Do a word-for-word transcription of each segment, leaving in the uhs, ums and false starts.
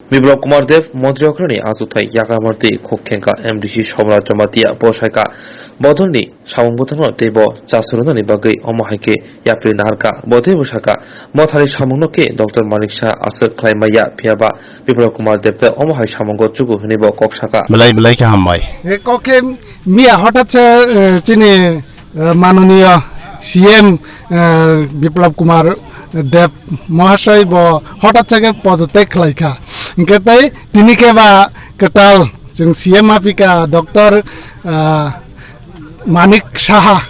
Biplab Kumar Deb montri okhrani achukthai yakarmarti khuk khengkha M D C Somrat Jamatia bo saikha bodolni samung bwtharno teibo chasrwnani bagwi omo hai khe yapri naharkha. Bo teibo sakha, mothani samungno khe Doctor Manik Saha aswk khlai maya, phiyaba Biplab Kumar Deb khe omo hai samungo chugo hwnwi bo kok sakha. Belai belai khe hambai. E kok khe miya hothat se, eh, chini, eh, manoniya C M, eh, Biplab Kumar Deb Mahasai bo hothat se khe pojotag khlai kha. Hinkhe tei tini khe ba kwtal chwng C M apika Doctor, ah, Manik Saha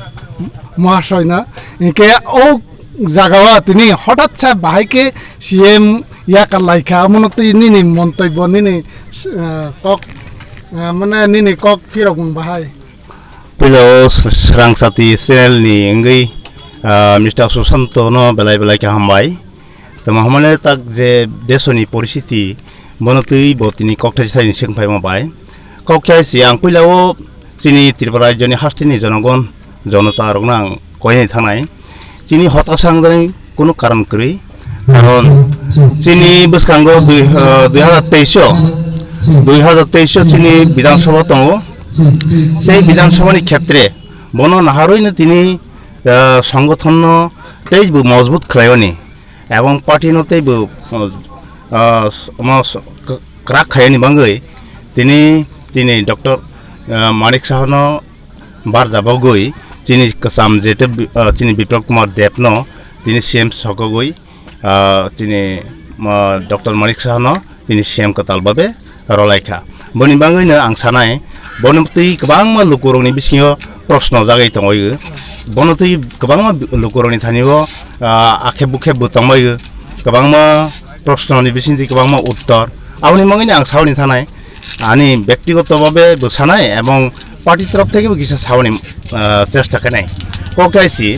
Mahasai no. Hinkhe o jaga o tini hothat se bahai khe C M yakar lai kha. Omono twi nini montobyo nini, ah, kok, ah, mane nini kok phirok mung bahai. Puila o Srang Sati channel ni wngwi, ah, Mister Susanto no belai belai khe hambai. Tamo hamani tak je desoni poristhiti bono twi bo tini kokthai sai ni swng phaima bai. Kokthai si ang puila o chini Tripura rajyoni hasteni jonogon jonota rokno ang koinai thangnai. Chini hotasa wngjaknai kunu karon kwrwi. Karon chini bwskango dui, ah, dui hazar teis o, dui hazar teis o chini Bidhan Sabha tongo. Sei Bidhan Sabha ni khetre bono naharwi no tini, ah, songgothon no teibo mojbut khlaiwani ebong party no teibo, ah, omo s-, k-, kwrak khaiyani bangwi tini, tini Doctor, ah, Manik Saha no barjabagwi chini kwcham jete bi-, ah, chini Biplab Kumar Deb no tini C M sokogwi, ah, chini, ah, Doctor Manik Saha no tini C M kwtal babe rwlai kha. Boni bangwi no ang sanai, bono twi kwbangma lukurokni bisingo proshno jagwi tongwi, bono twi kwbangma lukurokni thani o, ah, akheb bukheb bo tongbai, kwbangma proshno ni bisingtwi kwbangma uttor. Aboni bangwi no ang sauni thanai. Ani bektigoto bhabe bo sanai ebong party torof theke bo kisa sauni, ah, chesta khainai. Kok khe si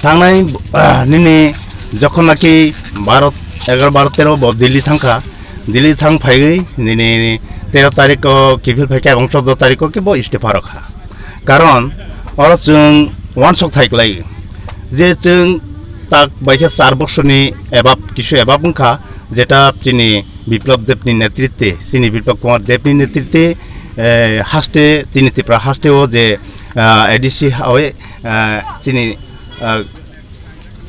thangnai, ah, nini jokhon naki baro, egaroh baro tero bo Delhi thangkha, Delhi thang phaiwi nini tero tarikh o kiphil phaikha ebong choudo tarikh o khe bo istifa rwkha. Karon oro chwng uansuk thai kwlai je chwng tak baikhe char bosorni ebab kisu ebab wngkha, jeta chini Biplab Debni netritwe, chini Biplab Kumar Debni netritwe, eh, haste, tini Tripura haste o je, ah, A D C hawi, ah, chini, ah,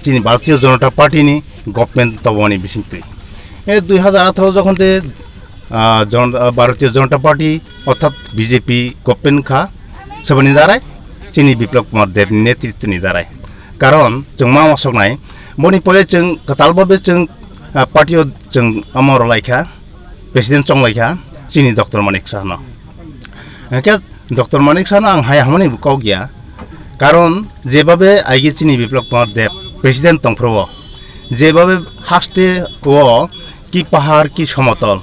chini Bharatiya Janata Party ni government toboni bisingtwi. E dui hazar atharo jokhon te, ah, Jon-, ah, Bharatiya Janata Party orthat B J P government kha, saboni darai chini Biplab Kumar Debni netritwni darai. Karon chwng ma masoknai, boni pore chwng kwtal babe chwng, ah, party o chwng amo rwlaikha, president chonglaikha chini Doctor Manik Saha no. Hwnkhe Doctor Manik Saha no ang hai hamani bo kok ya, karon jebabe aigi chini Biplab Kumar Deb president tongphuru o, jebabe haste o ki pahar ki somotol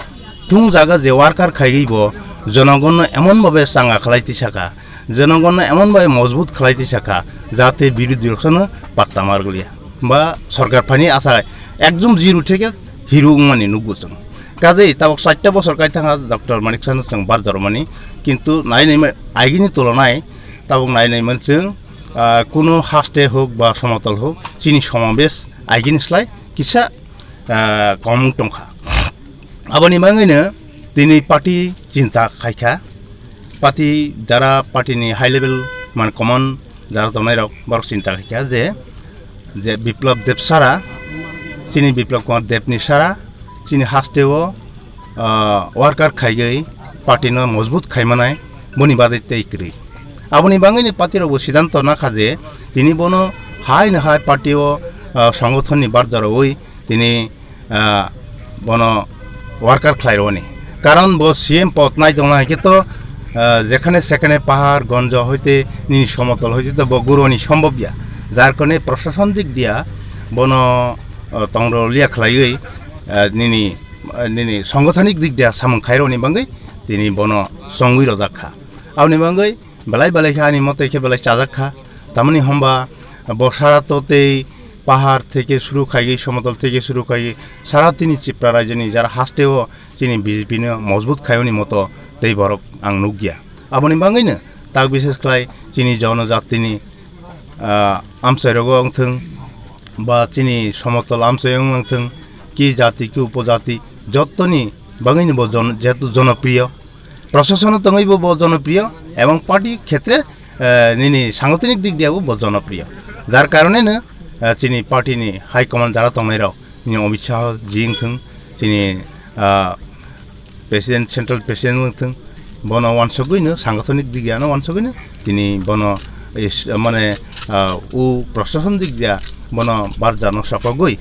thung jaga je worker khaigwi bo jonogonno emon babe changa khlai tisaka, jonogonno emon babe mojbut khlai tisaka, jate birodhi rok sano patta marglia ba sorkar phani asa ekdom zero theke hero wngmani nukgo chwng. Kajei tabok chaita bosor kai thangkha Doctor Manik Saha no chwng barjarmani, kintu nai nai ma-, aigini tulonai tabok nai nai man chwng, ah, kuno haste hok ba somotol hok chini somabes aigini slai kisa, ah, kom wng tongkha. Aboni bangwino tini party chinta khaikha, party jara party ni high level man common jara tongnai rok borok chinta khaikha je, je Biplab Deb sara, chini Biplab Kumar Deb ni sara, chini haste o, ah, worker khaigwi party no mojbut khaimanai boni bagwi tei kwrwi. Aboni bangwino party rok bo siddhanto nakha je tini bono hai no hai party o, ah, songothon ni barja rwui tini, ah, bono worker khlai rwani. Karon bo C M pod nai tongna hai khe to, ah, jekhane sekhane pahar gonjo hoite nini somotol hoite to bo guroni sombobya. Jar kone proshason dik dia bono, ah, tongro liya khlaiwi, ah, nini, ah, nini songothonik dik dia samung khaironi bangwi tini bono chongwi rojak kha. Aboni bangwi belai belai khe ani motoi khe belai chajak kha. Tamoni homba bo sara to tei pahar theke suru khaigwi, somotol theke suru khaigwi, sara tini Tripura rajyoni jara haste o chini B J P no mojbut khaiyoni moto tei borok ang nukya. Aboni bangwino tak bises khlai chini jonojatini, ah, amchai rogo wngthwng ba chini somotol amchai wngthwng, ki jati ki upojati jottoni bagwino bo jon-, jehetu jonopriyo, proshasono tongwibo bo jonopriyo, ebong party khetre, eh, nini sangotonik dik diyabo bo jonopriyo. Jar karoneno, eh, chini party ni high command jara tongnairok, nini Amit Shah ji wngthung, chini, ah, president, central president wngthung, bono wansogwino, sangotonik dik diyano wansogwino, tini bono is-, mane, ah, u proshason dik diya, bono barjano sokogwi,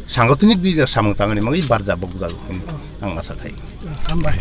sangotonik dik diya samung tangani magwi barja bokjago hwnwi ang asa khai. Hambai.